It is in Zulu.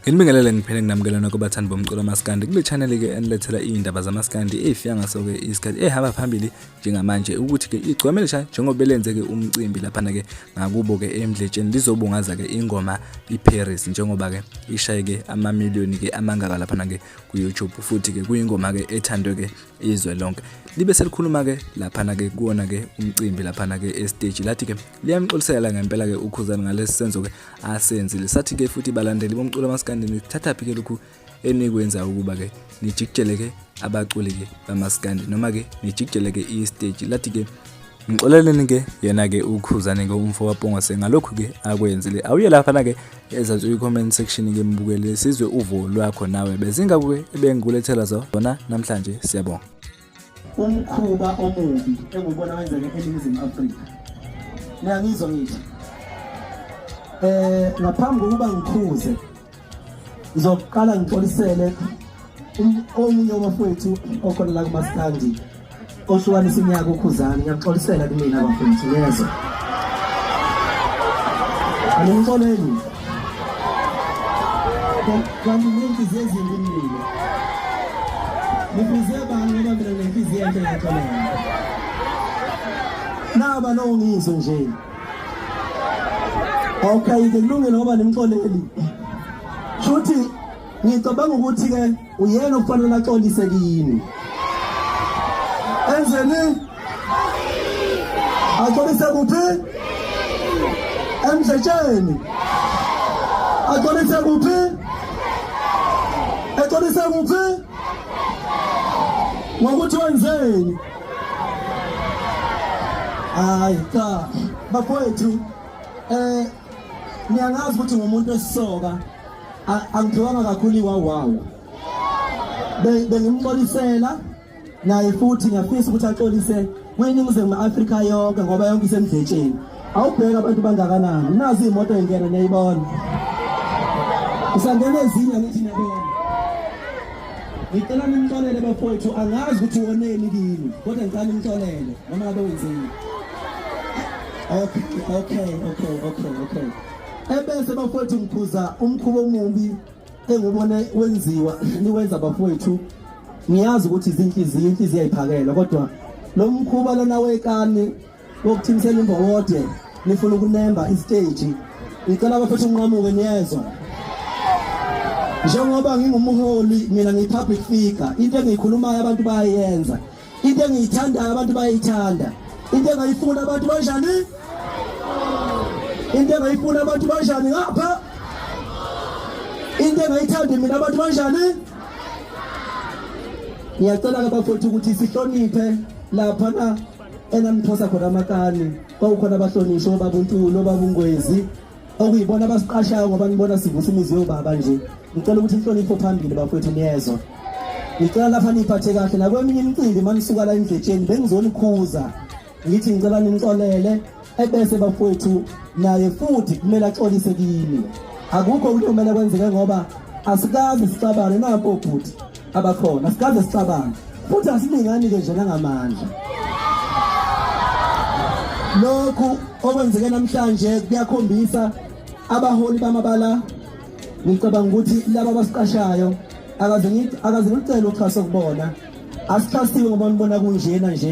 Nginibingelele ngiphele nginamukela nokho bathandi bomculo maskandi kule channel ke enilethela iy'ndaba zamaskandi ey'fika ngaso-ke isikhathi ehamba phambili njengamanje ukuthi-ke igcweme lisha njengoba belenze-ke umcimbi laphana-ke ngakubo-ke emdletsheni lizobungaza-ke ingoma iParis njengoba-ke ishaye-ke amamiliyoni-ke amangaka laphana-ke ku-YouTube futhi-ke kuyingoma-ke ethandwe-ke izwe lonke. Libe selikhuluma-ke laphana-ke kuwona-ke umcimbi laphana-ke esiteji lathi-ke liyamxolisela ngempela-ke uKhuzani ngalesi senzo-ke asenzile. Sathi-ke futhi balandeli bomculo maskandi nithathaphi-ke lokhu enikwenza ukuba-ke nijikijele-ke abaculi-ke bamaskandi noma-ke nijikijele-ke isiteji. Lathi-ke ngixoleleni-ke yena-ke uKhuzani-ke umfo waPongose ngalokhu-ke akwenzile. Awuye laphana-ke ezansi kwi-comment section-ke mbukele sizwe uvo lwakho nawe bezingako-ke ebengikulethela zona namhlanje. Siyabonga. Umkhuba omubi engiwubona wenzeke eNingizimu Afrika. Niyangizwa ngithi ngaphambi kokuba ngikhuze ngizoqala ngixolisele omunye wabafowethu okhona la kumaskandi ohlukanisa iminyaka uKhuzani. Ngiyaxolisela kumina bafowethu, ngiyezwa animxoleli kanti nenhliziyo ezimbi mina ngibize bani ngoba mina nenhliziyo enhle ngiyaxolela naba nongizwe nje. Okay, ke kulungile ngoba nimxoleli. Shuthi ngicabanga ukuthi ke uyena okufanele axolise kini. Enzeni? Axolise kuphi? Emdletsheni. Axolise kuphi? Exolise kuphi? Ngokuthi wenzeni? Hayi cha bafowethu, niyangazi ukuthi ngumuntu wesisoka, angiphiwanga kakhulu iwawawu. Bengimxolisela naye futhi ngiyafisa ukuthi axolise kwiNingizimu Afrika yonke ngoba yonke isemdletsheni. Awubheka abantu bangakanani, nazi iy'moto y'ngena niyayibona, kusangena ezinye angithi niyabona. Ngicela nimxolele bafowethu, angazi ukuthi woneni kini kodwa ngicela nimxolele noma ngabe wenzeni. Okay, okay, okay, okay, okay. Ebese bafowethu ngikhuza umkhuba omubi engubone wenziwa niwenza bafowethu. Ngiyazi ukuthi izinhliziyo inhliziyo ayiphakelwa, kodwa lo mkhuba lona wekani wokuthimisela imbokode nifuna ukunemba isiteji, ngicela bafethu unqamuke niyezwa. Njengoba ngingumholi mina ngiyi-public figure, into engiyikhulumayo abantu bayayenza, into engiyithandayo abantu bayayithanda, into engayifuna abantu banjani, into engayifuna abantu banjani ngapha, into engayithandi mina abantu banjani. Ngiyacela-ke bafowethu ukuthi sihloniphe laphana enaniphosa khona amakani, kwakukhona abahlonishwa obaba uNtuli, obaba uNgwezi, okuyibona abasiqashayo ngoba nibona sivusa imizi yobaba nje. Ngicela ukuthi inhlonipho phambili bafowethu, niyezwa. Ngicela lapha niyiphathe kahle nakweminye imicimbi manisuka la endletsheni bengizonikhuza ngithi ngicela nimxolele, ebese bafowethu naye futhi kumele axolise kimi. Akukho ukuthi kumele kwenzeke ngoba asikaze sixabane nampo bhuti abakhona, asikaze sixabane futhi asilingani-ke nje nangamandla. Lokhu okwenzeke namhlanje kuyakhombisa abaholi bamabala. Ngicabanga ukuthi laba abasiqashayo akaze ngicela uxhaso kubona, asixhasiwe ngoba nibona kunjena nje.